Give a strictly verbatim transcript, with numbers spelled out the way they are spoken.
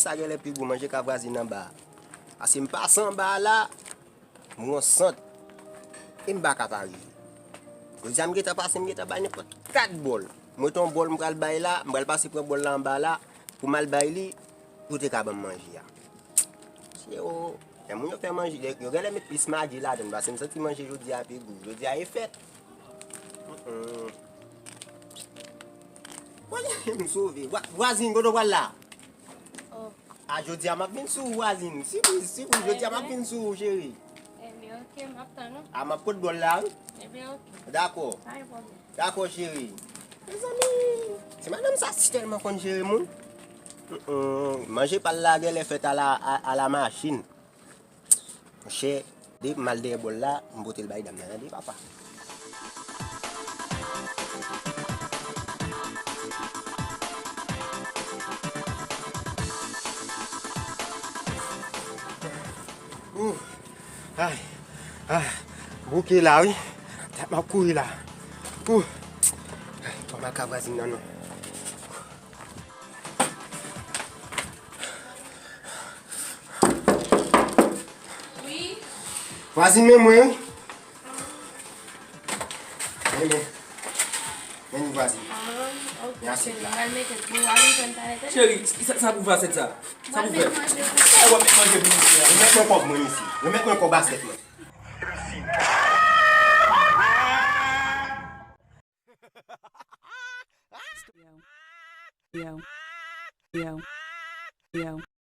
Sa genlè pi gou manje ka vwazin anba a. Paske m pase anba a la, m wè yon sant. E m pa ka pa rive. Jodi a m gentan pase, m gentan bay nenpòt kat bòl. M wete yon bòl m pral bay la, m pral pase pran bòl la anba la, pou m al bay li, pou te ka ban m manje a. Se o, lè moun yo fè manje, yo genlè met plis magi ladann, paske m santi manje jodi a pi gou. Jodi a e fèt. Mm-mm. Mwen, m sove. Vwa-, vwazin, kote w pral la? Oh. A, jodi a m ap vin sou ou, vwazin. Sipriz, sipriz, jodi a m ap vin sou ou, cheri. Ebyen, ok, m ap tann ou. A, m ap pot bòl la, wi. Ebyen, ok. Dakò. Pa gen pwoblèm. Dakò, cheri. Mezanmi, ti madanm sa si tèlman konn jere moun. Mm, mm, manje pa l la genlè fèt a la, a, a la machin. Monchè, depi m al dèyè bòl la, m pote l bay dam nan, tande, papa. Ooh, ay, ah, bouke la, wi. Dat m ap kouri la. Ooh, ay, pa mal ka vwazin nan, non. Wi. Vwazin, men mwen, wi. Men, men. Men li vwazin. Ah, ok, men asyèt la. Cheri, sa, sa pou vwazin sa? Sa pou fè? Ay, w ap met manje pou misye a. Remèt mwen kòb mwen, mesye. Remèt mwen kòb asyèt mwen. Yo, yo, yo, yo.